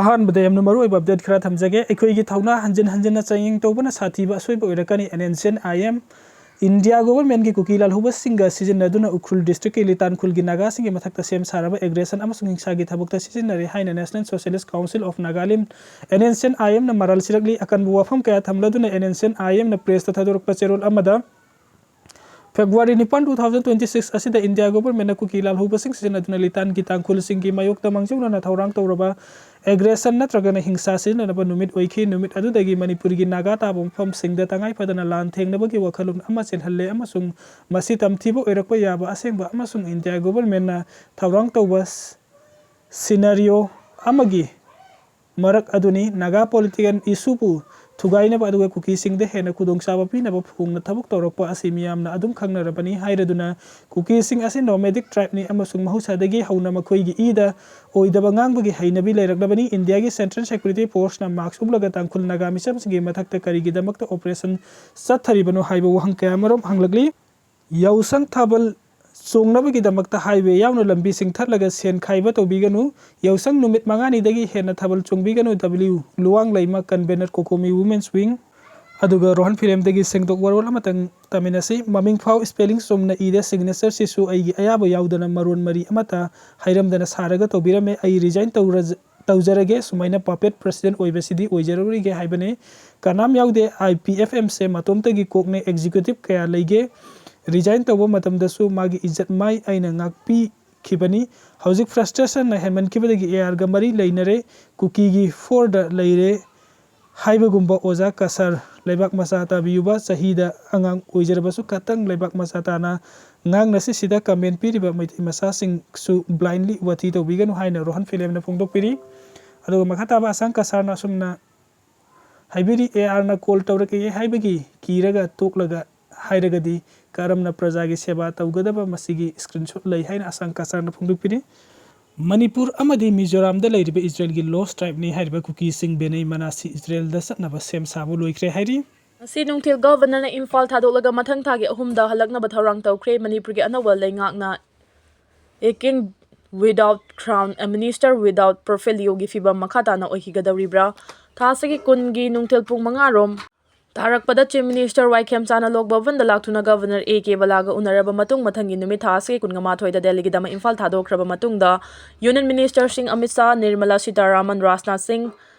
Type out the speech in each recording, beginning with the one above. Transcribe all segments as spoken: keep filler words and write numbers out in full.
ꯑꯍꯥꯟꯕꯗ ꯌꯥꯝꯅ ꯃꯔꯨꯑꯣꯏꯕ ꯑꯞꯗꯦꯠ ꯈꯔ ꯊꯝꯖꯒꯦ꯫ ꯑꯩꯈꯣꯏꯒꯤ ꯊꯧꯅꯥ ꯍꯟꯖꯤꯟ ꯍꯟꯖꯤꯟꯅ ꯆꯥꯡꯌꯦꯡ ꯇꯧꯕꯅ ꯁꯥꯊꯤꯕ ꯑꯁꯣꯏꯕ ꯑꯣꯏꯔꯛꯀꯅꯤ꯫ N N C N I M, India ꯒꯣꯚꯔꯟꯃꯦꯟꯠꯀꯤ ꯀꯨꯀꯤ ꯂꯥꯜꯍꯧꯕꯁꯤꯡꯒ ꯁꯤꯖꯤꯟꯅꯗꯨꯅ ꯎꯈ꯭ꯔꯨꯜ ꯗꯤꯁꯇ꯭ꯔꯤꯛꯀꯤ ꯂꯤꯇꯥꯟꯈꯨꯜꯒꯤ ꯅꯥꯒꯥꯁꯤꯡꯒꯤ ꯃꯊꯛꯇ ꯁꯦꯝ ꯁꯥꯔꯕ ꯑꯦꯒ꯭ꯔꯦꯁꯟ ꯑꯃꯁꯨꯡ ꯍꯤꯡꯁꯥꯒꯤ ꯊꯕꯛꯇ ꯁꯤꯖꯤꯟꯅꯔꯦ ꯍꯥꯏꯅ National Socialist Council of Nagalim, N N C N I ꯑꯦꯝꯅ ꯃꯔꯥꯜ ꯁꯤꯔꯛꯂꯤ꯫ ꯑꯀꯟꯕ ꯋꯥꯐꯝ ꯀꯌꯥ ꯊꯝꯂꯗꯨꯅ N N C N I ꯑꯦꯝꯅ ꯄ꯭ꯔꯦꯁꯇ ꯊꯥꯗꯣꯔꯛꯄ ꯆꯦꯔꯣꯜ ꯑꯃꯗ, ꯐꯦꯕ꯭ꯔꯨꯋꯥꯔꯤ ꯅꯤꯄꯥꯟ, two thousand twenty six ꯑꯁꯤꯗ ꯏꯟꯗꯤꯌꯥ ꯒꯣꯚꯔꯟꯃꯦꯟꯠꯅ ꯀꯨꯀꯤ ꯂꯥꯜꯍꯧꯕꯁꯤꯡ ꯁꯤꯖꯤꯟꯅꯗꯨꯅ ꯂꯤꯇꯥꯟꯒꯤ ꯇꯥꯡꯈꯨꯜꯁꯤꯡꯒꯤ ꯃꯥꯌꯣꯛꯇ ꯃꯥꯡꯖꯧꯅꯅ ꯊꯧꯔꯥꯡ ꯇꯧꯔꯕ ꯑꯦꯒ꯭ꯔꯦꯁꯟ ꯅꯠꯇ꯭ꯔꯒꯅ ꯍꯤꯡꯁꯥ ꯁꯤꯖꯤꯟꯅꯅꯕ ꯅꯨꯃꯤꯠ ꯑꯣꯏꯈꯤ꯫ ꯅꯨꯃꯤꯠ ꯑꯗꯨꯗꯒꯤ ꯃꯅꯤꯄꯨꯔꯒꯤ ꯅꯥꯒꯥ ꯇꯥꯕ ꯃꯐꯝꯁꯤꯡꯗ ꯇꯉꯥꯏ ꯐꯗꯅ ꯂꯥꯟ ꯊꯦꯡꯅꯕꯒꯤ ꯋꯥꯈꯜꯂꯣꯟ ꯑꯃ ꯆꯦꯜꯍꯜꯂꯦ ꯑꯃꯁꯨꯡ ꯃꯁꯤ ꯇꯝꯊꯤꯕ ꯑꯣꯏꯔꯛꯄ ꯌꯥꯕ ꯑꯁꯦꯡꯕ ꯑꯃꯁꯨꯡ ꯏꯟꯗꯤꯌꯥ ꯒꯣꯚꯔꯟꯃꯦꯟꯠꯅ ꯊꯧꯔꯥꯡ ꯇꯧꯕ ꯁꯤꯅꯥꯔꯤꯑꯣ ꯑꯃꯒꯤ ꯃꯔꯛ ꯑꯗꯨꯅꯤ꯫ ꯅꯥꯒꯥ ꯄꯣꯂꯤꯇꯤꯀꯦꯜ ꯏꯁꯨꯕꯨ ꯊꯨꯒꯥꯏꯅꯕ ꯑꯗꯨꯒ ꯀꯨꯀꯤꯁꯤꯡꯗ ꯍꯦꯟꯅ ꯈꯨꯗꯣꯡꯆꯥꯕ ꯄꯤꯅꯕ ꯐꯣꯡꯅ ꯊꯕꯛ ꯇꯧꯔꯛꯄ ꯑꯁꯤ ꯃꯤꯌꯥꯝꯅ ꯑꯗꯨꯝ ꯈꯪꯅꯔꯕꯅꯤ ꯍꯥꯏꯔꯗꯨꯅ, ꯀꯨꯀꯤꯁꯤꯡ ꯑꯁꯤ ꯅꯣꯃꯦꯗꯤꯛ ꯇ꯭ꯔꯥꯏꯕꯅꯤ ꯑꯃꯁꯨꯡ ꯃꯍꯧꯁꯥꯗꯒꯤ ꯍꯧꯅ ꯃꯈꯣꯏꯒꯤ ꯏꯗ ꯑꯣꯏꯗꯕ ꯉꯥꯡꯕꯒꯤ ꯍꯩꯅꯕꯤ ꯂꯩꯔꯛꯂꯕꯅꯤ꯫ ꯏꯟꯗꯤꯌꯥꯒꯤ ꯁꯦꯟꯇ꯭ꯔꯦꯜ ꯁꯦꯀ꯭ꯌꯨꯔꯤꯇꯤ ꯐꯣꯔꯁꯅ ꯃꯥꯁꯛ ꯎꯞꯂꯒ ꯇꯥꯡꯈꯨꯜ ꯅꯥꯒꯥ ꯃꯤꯆꯝꯁꯤꯡꯒꯤ ꯃꯊꯛꯇ ꯀꯔꯤꯒꯤꯗꯃꯛꯇ ꯑꯣꯄꯔꯦꯁꯟ ꯆꯠꯊꯔꯤꯕꯅꯣ ꯍꯥꯏꯕ ꯋꯥꯍꯪ ꯀꯌꯥ ꯑꯃꯔꯣꯝ ꯍꯪꯂꯛꯂꯤ꯫ ꯌꯥꯎꯁꯪ ꯊꯥꯕꯜ ꯆꯣꯡꯅꯕꯒꯤꯗꯃꯛꯇ ꯍꯥꯏꯋꯦ ꯌꯥꯎꯅ ꯂꯝꯕꯤ ꯆꯤꯡꯊꯠꯂꯒ ꯁꯦꯟ ꯈꯥꯏꯕ ꯇꯧꯕꯤꯒꯅꯨ꯫ ꯌꯥꯎꯁꯪ ꯅꯨꯃꯤꯠ ꯃꯉꯥꯅꯤꯗꯒꯤ ꯍꯦꯟꯅ ꯊꯥꯕꯜ ꯆꯣꯡꯕꯤꯒꯅꯨ꯫ W. ꯂꯨꯋꯥꯡꯂꯩꯃ, convener, COCOMI Women's Wing꯫ ꯑꯗꯨꯒ ꯔꯣꯍꯟ ꯐꯤꯂꯝꯗꯒꯤ ꯁꯦꯡꯗꯣꯛ ꯋꯥꯔꯣꯜ ꯑꯃꯇꯪ ꯇꯥꯃꯤꯟꯅꯁꯤ꯫ ꯃꯃꯤꯡ ꯐꯥꯎ, spelling ꯆꯨꯝꯅ ꯏꯗꯦ, signature ꯁꯤꯁꯨ ꯑꯩꯒꯤ ꯑꯌꯥꯕ ꯌꯥꯎꯗꯅ ꯃꯔꯣꯟ ꯃꯔꯤ ꯑꯃꯠꯇ ꯍꯥꯏꯔꯝꯗꯅ ꯁꯥꯔꯒ ꯇꯧꯕꯤꯔꯝꯃꯦ꯫ ꯑꯩ resign ꯇꯧꯔ-, ꯇꯧꯖꯔꯒꯦ, ꯁꯨꯃꯥꯏꯅ puppet president ꯑꯣꯏꯕꯁꯤꯗꯤ ꯑꯣꯏꯖꯔꯔꯣꯏꯒꯦ ꯍꯥꯏꯕꯅꯤ꯫ ꯀꯅꯥꯝ ꯌꯥꯎꯗꯦ꯫ IPFM ꯁꯦ ꯃꯇꯣꯝꯇꯒꯤ ꯀꯣꯛꯅꯦ, executive ꯀꯌꯥ ꯂꯩꯒꯦ꯫ Resign ꯇꯧꯕ ꯃꯇꯝꯗꯁꯨ ꯃꯥꯒꯤ ꯏꯖꯠ ꯃꯥꯏ ꯑꯩꯅ ꯉꯥꯛꯄꯤꯈꯤꯕꯅꯤ꯫ ꯍꯧꯖꯤꯛ frustration ꯅ ꯍꯦꯟꯃꯟꯈꯤꯕꯗꯒꯤ AR ꯒ ꯃꯔꯤ ꯂꯩꯅꯔꯦ, ꯀꯨꯀꯤꯒꯤ ꯐꯣꯔꯗ ꯂꯩꯔꯦ ꯍꯥꯏꯕꯒꯨꯝꯕ ꯑꯣꯖꯥ ꯀꯁꯥꯔ, ꯂꯩꯕꯥꯛ ꯃꯆꯥ ꯇꯥꯕꯤꯌꯨꯕ, ꯆꯍꯤꯗ ꯑꯉꯥꯡ ꯑꯣꯏꯖꯔꯕꯁꯨ ꯈꯇꯪ ꯂꯩꯕꯥꯛ ꯃꯆꯥ ꯇꯥꯅ ꯉꯥꯡꯅꯁꯤ꯫ ꯁꯤꯗ comment ꯄꯤꯔꯤꯕ ꯃꯩꯇꯩ ꯃꯆꯥꯁꯤꯡꯁꯨ blindly ꯋꯥꯊꯤ ꯇꯧꯕꯤꯒꯅꯨ ꯍꯥꯏꯅ ꯔꯣꯍꯟ ꯐꯤꯂꯝꯅ ꯐꯣꯡꯗꯣꯛꯄꯤꯔꯤ꯫ ꯑꯗꯨꯒ ꯃꯈꯥ ꯇꯥꯕ ꯑꯁꯥꯡ ꯀꯁꯥꯔꯅ ꯑꯁꯨꯝꯅ ꯍꯥꯏꯕꯤꯔꯤ, AR ꯅ call ꯇꯧꯔꯛꯑꯦ ꯍꯥꯏꯕꯒꯤ ꯀꯤꯔꯒ ꯇꯣꯛꯂꯒ ꯍꯥꯏꯔꯒꯗꯤ ꯀꯔꯝꯅ ꯄ꯭ꯔꯖꯥꯒꯤ ꯁꯦꯕꯥ ꯇꯧꯒꯗꯕ? ꯃꯁꯤꯒꯤ screenshot ꯂꯩ ꯍꯥꯏꯅ ꯑꯁꯥꯡ ꯀꯁꯥꯔꯅ ꯐꯣꯡꯗꯣꯛꯄꯤꯔꯤ꯫ ꯃꯅꯤꯄꯨꯔ ꯑꯃꯗꯤ ꯃꯤꯖꯣꯔꯥꯝꯗ ꯂꯩꯔꯤꯕ ꯏꯖꯔꯦꯜꯒꯤ lost tribe ꯅꯤ ꯍꯥꯏꯔꯤꯕ ꯀꯨꯀꯤꯁꯤꯡ ꯕꯦꯅꯩ ꯃꯅꯥꯁꯤ ꯏꯖꯔꯦꯜꯗ ꯆꯠꯅꯕ ꯁꯦꯝ ꯁꯥꯕ ꯂꯣꯏꯈ꯭ꯔꯦ ꯍꯥꯏꯔꯤ꯫ ꯉꯁꯤ ꯅꯨꯡꯊꯤꯜ ꯒꯚꯔꯅꯔꯅ ꯏꯝꯐꯥꯜ ꯊꯥꯗꯣꯛꯂꯒ ꯃꯊꯪ ꯊꯥꯒꯤ ꯑꯍꯨꯝꯗ ꯍꯜꯂꯛꯅꯕ ꯊꯧꯔꯥꯡ ꯇꯧꯈ꯭ꯔꯦ꯫ ꯃꯅꯤꯄꯨꯔꯒꯤ ꯑꯅꯧꯕ ꯂꯩꯉꯥꯛꯅ ꯑꯦꯀꯦꯟ without crown, a minister without portfolioꯒꯤ ꯐꯤꯕꯝ ꯃꯈꯥ ꯇꯥꯅ ꯑꯣꯏꯈꯤꯒꯗꯧꯔꯤꯕ꯭ꯔꯥ? ꯊꯥ ꯑꯁꯤꯒꯤ ꯀꯨꯟꯒꯤ ꯅꯨꯡꯊꯤꯜ ꯄꯨꯡ ꯃꯉꯥ ꯔꯣꯝ ꯇꯥꯔꯛꯄꯗ Chief Minister ꯋꯥꯏ ꯈꯦꯝꯆꯥꯅ ꯂꯣꯛ ꯚꯕꯟꯗ ꯂꯥꯛꯇꯨꯅ Governor ꯑꯦ ꯀꯦ ꯕꯂꯥꯒ ꯎꯅꯔꯕ ꯃꯇꯨꯡ, ꯃꯊꯪꯒꯤ ꯅꯨꯃꯤꯠ ꯊꯥ ꯑꯁꯤꯒꯤ ꯀꯨꯟꯃꯥꯊꯣꯏꯗ ꯗꯦꯜꯂꯤꯒꯤꯗꯃꯛ ꯏꯝꯐꯥꯜ ꯊꯥꯗꯣꯛꯈ꯭ꯔꯕ ꯃꯇꯨꯡꯗ Union Ministerꯁꯤꯡ ꯑꯃꯤꯠ ꯁꯥꯍ, ꯅꯤꯔꯃꯂꯥ ꯁꯤꯇꯥꯔꯥꯃꯟ, ꯔꯥꯖꯅꯥꯊ ꯁꯤꯡ,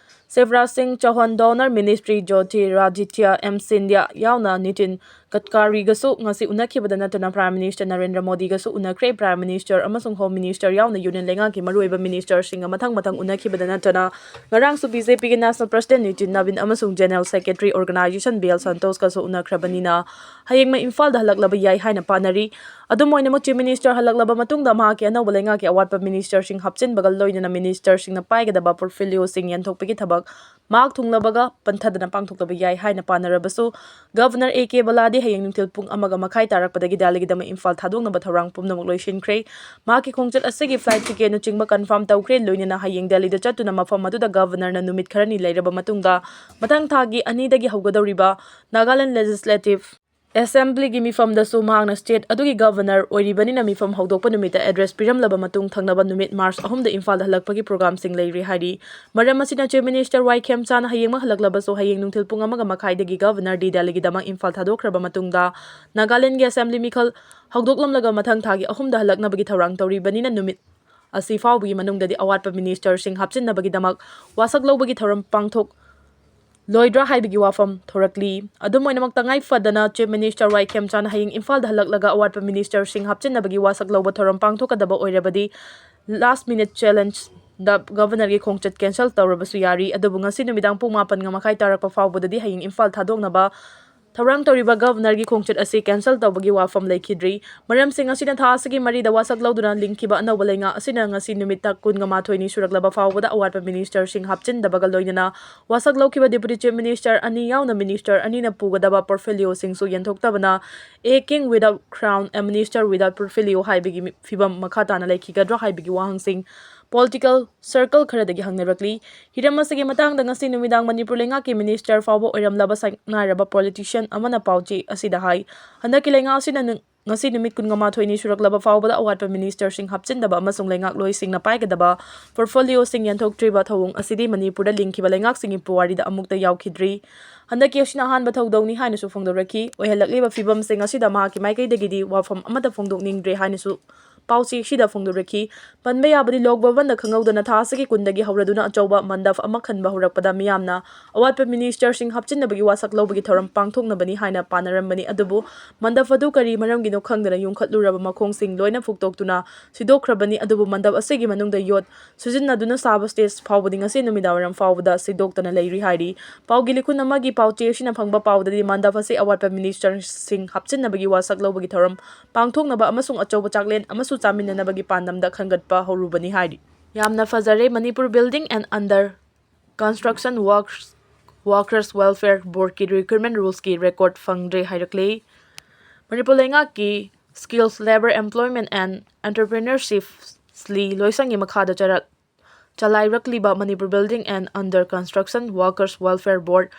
ꯁꯤꯕꯔꯥꯖ ꯁꯤꯡ ꯆꯧꯍꯥꯟ, Donor Ministry ꯖꯣꯇꯤꯔꯥꯗꯤꯇ꯭ꯌ ꯑꯦꯝ ꯁꯤꯟꯙ꯭ꯌꯥ ꯌꯥꯎꯅ ꯅꯤꯇꯤꯟ ꯒꯗꯀꯥꯔꯤꯒꯁꯨ ꯉꯁꯤ ꯎꯅꯈꯤꯕꯗ ꯅꯠꯇꯅ Prime Minister Narendra ꯃꯣꯗꯤꯒꯁꯨ ꯎꯅꯈ꯭ꯔꯦ꯫ Prime Minister ꯑꯃꯁꯨꯡ Home Minister ꯌꯥꯎꯅ Union ꯂꯩꯉꯥꯛꯀꯤ ꯃꯔꯨꯑꯣꯏꯕ ministerꯁꯤꯡꯒ ꯃꯊꯪ ꯃꯊꯪ ꯎꯅꯈꯤꯕꯗ ꯅꯠꯇꯅ ꯉꯔꯥꯡꯁꯨ BJPꯒꯤ National President ꯅꯤꯇꯤꯟ ꯅꯕꯤꯟ ꯑꯃꯁꯨꯡ General Secretary Organisation B L ꯁꯟꯇꯣꯁꯀꯁꯨ ꯎꯅꯈ꯭ꯔꯕꯅꯤꯅ ꯍꯌꯦꯡꯃꯛ ꯏꯝꯐꯥꯜꯗ ꯍꯜꯂꯛꯂꯕ ꯌꯥꯏ ꯍꯥꯏꯅ ꯄꯥꯅꯔꯤ꯫ ꯑꯗꯨꯝ ꯑꯣꯏꯅꯃꯛ Chief Minister ꯍꯜꯂꯛꯂꯕ ꯃꯇꯨꯡꯗ ꯃꯍꯥꯛꯀꯤ ꯑꯅꯧꯕ ꯂꯩꯉꯥꯛꯀꯤ ꯑꯋꯥꯠꯄ ministerꯁꯤꯡ ꯍꯥꯞꯆꯤꯟꯕꯒ ꯂꯣꯏꯅꯅ ministerꯁꯤꯡꯅ ꯄꯥꯏꯒꯗꯕ portfolioꯁꯤꯡ ꯌꯦꯟꯊꯣꯛꯄꯒꯤ ꯊꯕꯛ ꯃꯍꯥꯛ ꯊꯨꯡꯂꯕꯒ ꯄꯟꯊꯗꯅ ꯄꯥꯡꯊꯣꯛꯂꯕ ꯌꯥꯏ ꯍꯥꯏꯅ ꯄꯥꯅꯔꯕꯁꯨ, Governor ꯑꯦ ꯀꯦ ꯕꯂꯥꯗꯤ ꯍꯌꯦꯡ ꯅꯨꯡꯊꯤꯜ ꯄꯨꯡ ꯑꯃꯒ ꯃꯈꯥꯏ ꯇꯥꯔꯛꯄꯗꯒꯤ ꯗꯦꯜꯂꯤꯒꯤꯗꯃꯛ ꯏꯝꯐꯥꯜ ꯊꯥꯗꯣꯛꯅꯕ ꯊꯧꯔꯥꯡ ꯄꯨꯝꯅꯃꯛ ꯂꯣꯏꯁꯤꯟꯈ꯭ꯔꯦ꯫ ꯃꯍꯥꯛꯀꯤ ꯈꯣꯡꯆꯠ ꯑꯁꯤꯒꯤ flight ticketꯅꯆꯤꯡꯕ confirm ꯇꯧꯈ꯭ꯔꯦ꯫ ꯂꯣꯏꯅꯅ ꯍꯌꯦꯡ ꯗꯦꯜꯂꯤꯗ ꯆꯠꯇꯨꯅ ꯃꯐꯝ ꯑꯗꯨꯗ Governorꯅ ꯅꯨꯃꯤꯠ ꯈꯔꯅꯤ ꯂꯩꯔꯕ ꯃꯇꯨꯡꯗ ꯃꯊꯪ ꯊꯥꯒꯤ ꯑꯅꯤꯗꯒꯤ ꯍꯧꯒꯗꯧꯔꯤꯕ Nagaland Legislative Assemblyꯒꯤ ꯃꯤꯐꯝꯗꯁꯨ ꯃꯍꯥꯛꯅ state ꯑꯗꯨꯒꯤ Governor ꯑꯣꯏꯔꯤꯕꯅꯤꯅ ꯃꯤꯐꯝ ꯍꯧꯗꯣꯛꯄ ꯅꯨꯃꯤꯠꯇ address ꯄꯤꯔꯝꯂꯕ ꯃꯇꯨꯡ ꯊꯪꯅꯕ ꯅꯨꯃꯤꯠ March ꯑꯍꯨꯝꯗ ꯏꯝꯐꯥꯜꯗ ꯍꯜꯂꯛꯄꯒꯤ programꯁꯤꯡ ꯂꯩꯔꯤ ꯍꯥꯏꯔꯤ꯫ ꯃꯔꯝ ꯑꯁꯤꯅ Chief Minister ꯋꯥꯏ ꯈꯦꯝꯆꯥꯅ ꯍꯌꯦꯡꯃꯛ ꯍꯜꯂꯛꯂꯕꯁꯨ ꯍꯌꯦꯡ ꯅꯨꯡꯊꯤꯜ ꯄꯨꯡ ꯑꯃꯒ ꯃꯈꯥꯏꯗꯒꯤ Governorꯗꯤ ꯗꯦꯜꯂꯤꯒꯤꯗꯃꯛ ꯏꯝꯐꯥꯜ ꯊꯥꯗꯣꯛꯈ꯭ꯔꯕ ꯃꯇꯨꯡꯗ Nagalandꯒꯤ Assembly ꯃꯤꯈꯜ ꯍꯧꯗꯣꯛꯂꯝꯂꯒ ꯃꯊꯪ ꯊꯥꯒꯤ ꯑꯍꯨꯝꯗ ꯍꯜꯂꯛꯅꯕꯒꯤ ꯊꯧꯔꯥꯡ ꯇꯧꯔꯤꯕꯅꯤꯅ ꯅꯨꯃꯤꯠ ꯑꯁꯤ ꯐꯥꯎꯕꯒꯤ ꯃꯅꯨꯡꯗꯗꯤ ꯑꯋꯥꯠꯄ ministerꯁꯤꯡ ꯍꯥꯞꯆꯤꯟꯅꯕꯒꯤꯗꯃꯛ ꯋꯥꯁꯛ ꯂꯧꯕꯒꯤ ꯊꯧꯔꯝ ꯄꯥꯡꯊꯣꯛ ꯂꯣꯏꯗ꯭ꯔꯥ ꯍꯥꯏꯕꯒꯤ ꯋꯥꯐꯝ ꯊꯣꯔꯛꯂꯤ꯫ ꯑꯗꯨꯝ ꯑꯣꯏꯅꯃꯛ, ꯇꯉꯥꯏ ꯐꯗꯅ Chief Minister ꯋꯥꯏ ꯈꯦꯝꯆꯥꯅ ꯍꯌꯦꯡ ꯏꯝꯐꯥꯜꯗ ꯍꯜꯂꯛꯂꯒ ꯑꯋꯥꯠꯄ ministerꯁꯤꯡ ꯍꯥꯞꯆꯤꯟꯅꯕꯒꯤ ꯋꯥꯁꯛ ꯂꯧꯕ ꯊꯧꯔꯝ ꯄꯥꯡꯊꯣꯛꯀꯗꯕ ꯑꯣꯏꯔꯕꯗꯤ, last minute challengeꯗ Governorꯒꯤ ꯈꯣꯡꯆꯠ cancel ꯇꯧꯔꯕꯁꯨ ꯌꯥꯔꯤ꯫ ꯑꯗꯨꯕꯨ ꯉꯁꯤ ꯅꯨꯃꯤꯗꯥꯡ ꯄꯨꯡ ꯃꯥꯄꯟꯒ ꯃꯈꯥꯏ ꯇꯥꯔꯛꯄ ꯐꯥꯎꯕꯗꯗꯤ ꯍꯌꯦꯡ ꯏꯝꯐꯥꯜ ꯊꯥꯗꯣꯛꯅꯕ ꯊꯧꯔꯥꯡ ꯇꯧꯔꯤꯕ Governorꯒꯤ ꯈꯣꯡꯆꯠ ꯑꯁꯤ cancel ꯇꯧꯕꯒꯤ ꯋꯥꯐꯝ ꯂꯩꯈꯤꯗ꯭ꯔꯤ꯫ ꯃꯔꯝꯁꯤꯡ ꯑꯁꯤꯅ ꯊꯥ ꯑꯁꯤꯒꯤ ꯃꯔꯤꯗ ꯋꯥꯁꯛ ꯂꯧꯗꯨꯅ ꯂꯤꯡꯈꯤꯕ ꯑꯅꯧꯕ ꯂꯩꯉꯥꯛ ꯑꯁꯤꯅ ꯉꯁꯤ ꯅꯨꯃꯤꯠ ꯇꯥ ꯀꯨꯟꯒ ꯃꯥꯊꯣꯏꯅꯤ ꯁꯨꯔꯛꯂꯕ ꯐꯥꯎꯕꯗ ꯑꯋꯥꯠꯄ ministerꯁꯤꯡ ꯍꯥꯞꯆꯤꯟꯗꯕꯒ ꯂꯣꯏꯅꯅ ꯋꯥꯁꯛ ꯂꯧꯈꯤꯕ Deputy Chief Minister ꯑꯅꯤ ꯌꯥꯎꯅ minister ꯑꯅꯤꯅ ꯄꯨꯒꯗꯕ portfolioꯁꯤꯡꯁꯨ ꯌꯦꯟꯊꯣꯛꯇꯕꯅ, a king without crown, a minister without portfolio ꯍꯥꯏꯕꯒꯤ ꯃꯤ-, ꯐꯤꯕꯝ ꯃꯈꯥ ꯇꯥꯅ ꯂꯩꯈꯤꯒꯗ꯭ꯔꯥ ꯍꯥꯏꯕꯒꯤ ꯋꯥꯍꯪꯁꯤꯡ political circle ꯈꯔꯗꯒꯤ ꯍꯪꯅꯔꯛꯂꯤ꯫ ꯍꯤꯔꯝ ꯑꯁꯤꯒꯤ ꯃꯇꯥꯡꯗ ꯉꯁꯤ ꯅꯨꯃꯤꯗꯥꯡ ꯃꯅꯤꯄꯨꯔ ꯂꯩꯉꯥꯛꯀꯤ minister ꯐꯥꯎꯕ ꯑꯣꯏꯔꯝꯂꯕ ꯁꯛꯅꯥꯏꯔꯕ politician ꯑꯃꯅ ꯄꯥꯎꯆꯦ ꯑꯁꯤꯗ ꯍꯥꯏ, ꯍꯟꯗꯛꯀꯤ ꯂꯩꯉꯥꯛ ꯑꯁꯤꯅ ꯅꯨ-, ꯉꯁꯤ ꯅꯨꯃꯤꯠ ꯀꯨꯟꯃꯥꯊꯣꯏꯅꯤ ꯁꯨꯔꯛꯂꯕ ꯐꯥꯎꯕꯗ ꯑꯋꯥꯠꯄ ꯃꯤꯅꯤꯁꯇꯔꯁꯤꯡ ꯍꯥꯞꯆꯤꯟꯗꯕ ꯑꯃꯁꯨꯡ ꯂꯩꯉꯥꯛꯂꯣꯏꯁꯤꯡꯅ ꯄꯥꯏꯒꯗꯕ ꯄꯣꯔꯠꯐꯣꯂꯤꯑꯣꯁꯤꯡ ꯌꯦꯟꯊꯣꯛꯇ꯭ꯔꯤꯕ ꯊꯧꯑꯣꯡ ꯑꯁꯤꯗꯤ ꯃꯅꯤꯄꯨꯔꯗ ꯂꯤꯡꯈꯤꯕ ꯂꯩꯉꯥꯛꯁꯤꯡꯒꯤ ꯄꯨꯋꯥꯔꯤꯗ ꯑꯃꯨꯛꯇ ꯌꯥꯎꯈꯤꯗ꯭ꯔꯤ꯫ ꯍꯟꯗꯛꯀꯤ ꯑꯁꯤꯅ ꯑꯍꯥꯟꯕ ꯊꯧꯗꯧꯅꯤ ꯍꯥꯏꯅꯁꯨ ꯐꯣꯡꯗꯣꯔꯛꯈꯤ꯫ ꯑꯣꯏꯍꯜꯂꯛꯂꯤꯕ ꯐꯤꯕꯝꯁꯤꯡ ꯑꯁꯤꯗ ꯃꯍꯥꯛꯀꯤ ꯃꯥꯏꯀꯩꯗꯒꯤꯗꯤ ꯋꯥꯐꯝ ꯑꯃꯠꯇ ꯐꯣꯡꯗꯣꯛꯅꯤꯡꯗ꯭ꯔꯦ ꯍꯥꯏꯅꯁꯨ ꯄꯥꯎꯆꯦꯁꯤꯗ ꯐꯣꯡꯗꯣꯔꯛꯈꯤ꯫ ꯄꯟꯕ ꯌꯥꯕꯗꯤ ꯂꯣꯛ ꯚꯕꯟꯗ ꯈꯪꯍꯧꯗꯅ ꯊꯥ ꯑꯁꯤꯒꯤ ꯀꯨꯟꯗꯒꯤ ꯍꯧꯔꯗꯨꯅ ꯑꯆꯧꯕ ꯃꯟꯗꯞ ꯑꯃ ꯈꯟꯕ ꯍꯧꯔꯛꯄꯗ ꯃꯤꯌꯥꯝꯅ ꯑꯋꯥꯠꯄ ꯃꯤꯅꯤꯁꯇꯔꯁꯤꯡ ꯍꯥꯞꯆꯤꯟꯅꯕꯒꯤ ꯋꯥꯁꯛ ꯂꯧꯕꯒꯤ ꯊꯧꯔꯝ ꯄꯥꯡꯊꯣꯛꯅꯕꯅꯤ ꯍꯥꯏꯅ ꯄꯥꯅꯔꯝꯕꯅꯤ꯫ ꯑꯗꯨꯕꯨ ꯃꯟꯗꯞ ꯑꯗꯨ ꯀꯔꯤ ꯃꯔꯝꯒꯤꯅꯣ ꯈꯪꯗꯅ ꯌꯨꯡꯈꯠꯂꯨꯔꯕ ꯃꯈꯣꯡꯁꯤꯡ ꯂꯣꯏꯅ ꯐꯨꯛꯇꯣꯛꯇꯨꯅ ꯁꯤꯗꯣꯛꯈ꯭ꯔꯕꯅꯤ꯫ ꯑꯗꯨꯕꯨ ꯃꯟꯗꯞ ꯑꯁꯤꯒꯤ ꯃꯅꯨꯡꯗ ꯌꯣꯠ ꯁꯤꯖꯤꯟꯅꯗꯨꯅ ꯁꯥꯕ ꯁ꯭ꯇꯦꯖ ꯐꯥꯎꯕꯗꯤ ꯉꯁꯤ ꯅꯨꯃꯤꯗꯥꯡꯋꯥꯏꯔꯝ ꯐꯥꯎꯕꯗ ꯁꯤꯗꯣꯛꯇꯅ ꯂꯩꯔꯤ ꯍꯥꯏꯔꯤ꯫ ꯄꯥꯎꯒꯤ ꯂꯤꯈꯨꯟ ꯑꯃꯒꯤ ꯄꯥꯎꯆꯦ ꯑꯁꯤꯅ ꯐꯪꯕ ꯄꯥꯎꯗꯗꯤ ꯃꯟꯗꯞ ꯑꯁꯤ ꯑꯋꯥꯠꯄ ꯃꯤꯅꯤꯁꯇꯔꯁꯤꯡ ꯍꯥꯞꯆꯤꯟꯅꯕꯒꯤ ꯋꯥꯁꯛ ꯂꯧꯕꯒꯤ ꯊꯧꯔꯝ ꯄꯥꯡꯊꯣꯛꯅꯕ ꯑꯃꯁꯨꯡ ꯑꯆꯧꯕ ꯆꯥꯛꯂꯦꯟ ꯑꯃꯁꯨ ꯆꯥꯃꯤꯟꯅꯅꯕꯒꯤ ꯄꯥꯟꯗꯝꯗ ꯈꯟꯒꯠꯄ ꯍꯧꯔꯨꯕꯅꯤ ꯍꯥꯏꯔꯤ꯫ ꯌꯥꯝꯅ ꯐꯖꯔꯦ꯫ Manipur Building and Under Construction Works Workers Welfare Boardꯀꯤ recruitment rulesꯀꯤ record ꯐꯪꯗ꯭ꯔꯦ ꯍꯥꯏꯔꯛꯂꯦ꯫ ꯃꯅꯤꯄꯨꯔ ꯂꯩꯉꯥꯛꯀꯤ Skills, Labour, Employment and Entrepreneurshipꯁꯂꯤ ꯂꯣꯏꯁꯪꯒꯤ ꯃꯈꯥꯗ ꯆꯔꯥ ꯆꯂꯥꯏꯔꯛꯂꯤꯕ Manipur Building and Under Construction Workers Welfare Board,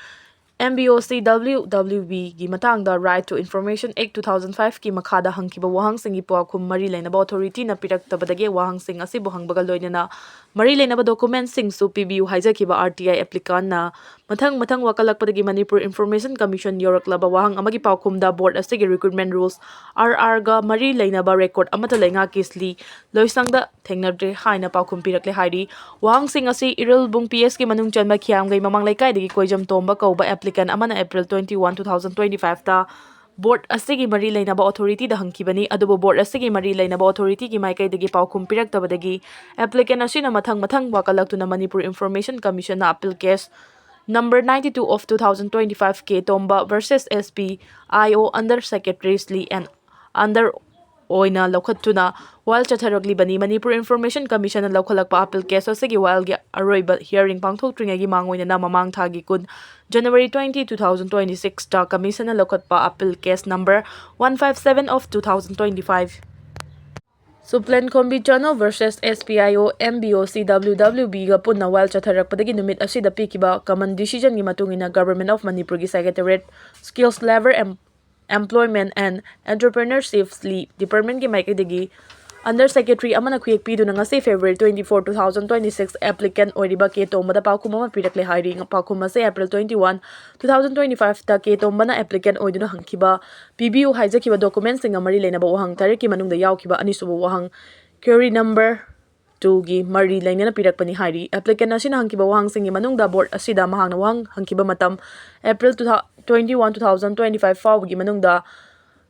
M B O C W W Bꯒꯤ ꯃꯇꯥꯡꯗ Right to Information Act two thousand fiveꯀꯤ ꯃꯈꯥꯗ ꯍꯪꯈꯤꯕ ꯋꯥꯍꯪꯁꯤꯡꯒꯤ ꯄꯥꯎꯈꯨꯝ ꯃꯔꯤ ꯂꯩꯅꯕ authorityꯅ ꯄꯤꯔꯛꯇꯕꯗꯒꯤ ꯋꯥꯍꯪꯁꯤꯡ ꯑꯁꯤꯕꯨ ꯍꯪꯕꯒ ꯂꯣꯏꯅꯅ ꯃꯔꯤ ꯂꯩꯅꯕ documentꯁꯤꯡꯁꯨ ꯄꯤꯕꯤꯌꯨ ꯍꯥꯏꯖꯈꯤꯕ R T I applicantꯅ ꯃꯊꯪ ꯃꯊꯪ ꯋꯥꯀꯠꯂꯛꯄꯗꯒꯤ Manipur Information Commission ꯌꯧꯔꯛꯂꯕ ꯋꯥꯍꯪ ꯑꯃꯒꯤ ꯄꯥꯎꯈꯨꯝꯗ board ꯑꯁꯤꯒꯤ recruitment rules, R Rꯒ ꯃꯔꯤ ꯂꯩꯅꯕ record ꯑꯃꯠꯇ ꯂꯩꯉꯥꯛꯀꯤꯁꯂꯤ ꯂꯣꯏꯁꯪꯗ ꯊꯦꯡꯅꯗ꯭ꯔꯦ ꯍꯥꯏꯅ ꯄꯥꯎꯈꯨꯝ ꯄꯤꯔꯛꯂꯦ ꯍꯥꯏꯔꯤ꯫ ꯋꯥꯍꯪꯁꯤꯡ ꯑꯁꯤ ꯏꯔꯤꯜꯕꯨꯡ P Sꯀꯤ ꯃꯅꯨꯡ ꯆꯟꯕ ꯈꯤꯌꯥꯝꯒꯩ ꯃꯃꯥꯡ ꯂꯩꯀꯥꯏꯗꯒꯤ ꯀꯣꯏꯖꯝ ꯇꯣꯝꯕ ꯀꯧꯕ applicant ꯑꯃꯅ April twenty one, two thousand twenty fiveꯇ board ꯑꯁꯤꯒꯤ ꯃꯔꯤ ꯂꯩꯅꯕ authorityꯗ ꯍꯪꯈꯤꯕꯅꯤ꯫ ꯑꯗꯨꯕꯨ board ꯑꯁꯤꯒꯤ ꯃꯔꯤ ꯂꯩꯅꯕ authorityꯒꯤ ꯃꯥꯏꯀꯩꯗꯒꯤ ꯄꯥꯎꯈꯨꯝ ꯄꯤꯔꯛꯇꯕꯗꯒꯤ applicant ꯑꯁꯤꯅ ꯃꯊꯪ ꯃꯊꯪ ꯋꯥꯀꯠꯂꯛꯇꯨꯅ Manipur Information Commissionꯅ appeal case number ninety two of two thousand twenty five K Tomba versus S P I O Under Secretarysley and Under ꯑꯣꯏꯅ ꯂꯧꯈꯠꯇꯨꯅ ꯋꯥꯌꯦꯜ ꯆꯠꯊꯔꯛꯂꯤꯕꯅꯤ꯫ Manipur Information Commissionꯅ ꯂꯧꯈꯠꯂꯛꯄ appeal case ꯑꯁꯤꯒꯤ ꯋꯥꯌꯦꯜꯒꯤ ꯑꯔꯣꯏꯕ hearing ꯄꯥꯡꯊꯣꯛꯇ꯭ꯔꯤꯉꯩꯒꯤ ꯃꯥꯡꯑꯣꯏꯅꯅ ꯃꯃꯥꯡ ꯊꯥꯒꯤ ꯀꯨꯟ, January twenty, two thousand twenty sixꯇ Commissionꯅ ꯂꯧꯈꯠꯄ appeal case number one five seven of two thousand twenty five, Suplen Khombi Chano versus S P I O M B O C W W Bꯒ ꯄꯨꯟꯅ ꯋꯥꯌꯦꯜ ꯆꯠꯊꯔꯛꯄꯗꯒꯤ ꯅꯨꯃꯤꯠ ꯑꯁꯤꯗ ꯄꯤꯈꯤꯕ common decisionꯒꯤ ꯃꯇꯨꯡ ꯏꯟꯅ Government of Manipurꯒꯤ Secretariat, Skills, Labour and Employment and Entrepreneurship Department ꯀꯤ ꯃꯥꯏꯀꯩꯗꯒꯤ Under Secretary ꯑꯃꯅ ꯈꯨꯌꯦꯛ ꯄꯤꯗꯨꯅ ꯉꯁꯤ February twenty four, two thousand twenty six applicant ꯑꯣꯏꯔꯤꯕ ꯀꯦ ꯇꯣꯝꯕꯗ ꯄꯥꯎꯈꯨꯝ ꯑꯃ ꯄꯤꯔꯛꯂꯦ ꯍꯥꯏꯔꯤ꯫ ꯄꯥꯎꯈꯨꯝ ꯑꯁꯤ April twenty one, two thousand twenty five ꯇ ꯀꯦ ꯇꯣꯝꯕꯅ applicant ꯑꯣꯏꯗꯨꯅ ꯍꯪꯈꯤꯕ ꯄꯤꯕꯤꯌꯨ ꯍꯥꯏꯖꯈꯤꯕ document ꯁꯤꯡꯒ ꯃꯔꯤ ꯂꯩꯅꯕ ꯋꯥꯍꯪ ꯇꯔꯦꯠꯀꯤ ꯃꯅꯨꯡꯗ ꯌꯥꯎꯈꯤꯕ ꯑꯅꯤꯁꯨꯕ ꯋꯥꯍꯪ, query number two ꯒꯤ ꯃꯔꯤ ꯂꯩꯅꯅ ꯄꯤꯔꯛꯄꯅꯤ ꯍꯥꯏꯔꯤ꯫ Applicant ꯑꯁꯤꯅ ꯍꯪꯈꯤꯕ ꯋꯥꯍꯪꯁꯤꯡꯒꯤ ꯃꯅꯨꯡꯗ board ꯑꯁꯤꯗ ꯃꯍꯥꯛꯅ ꯋꯥꯍꯪ ꯍꯪꯈꯤꯕ ꯃꯇꯝ April twenty one, two thousand twenty five ꯐꯥꯎꯕꯒꯤ ꯃꯅꯨꯡꯗ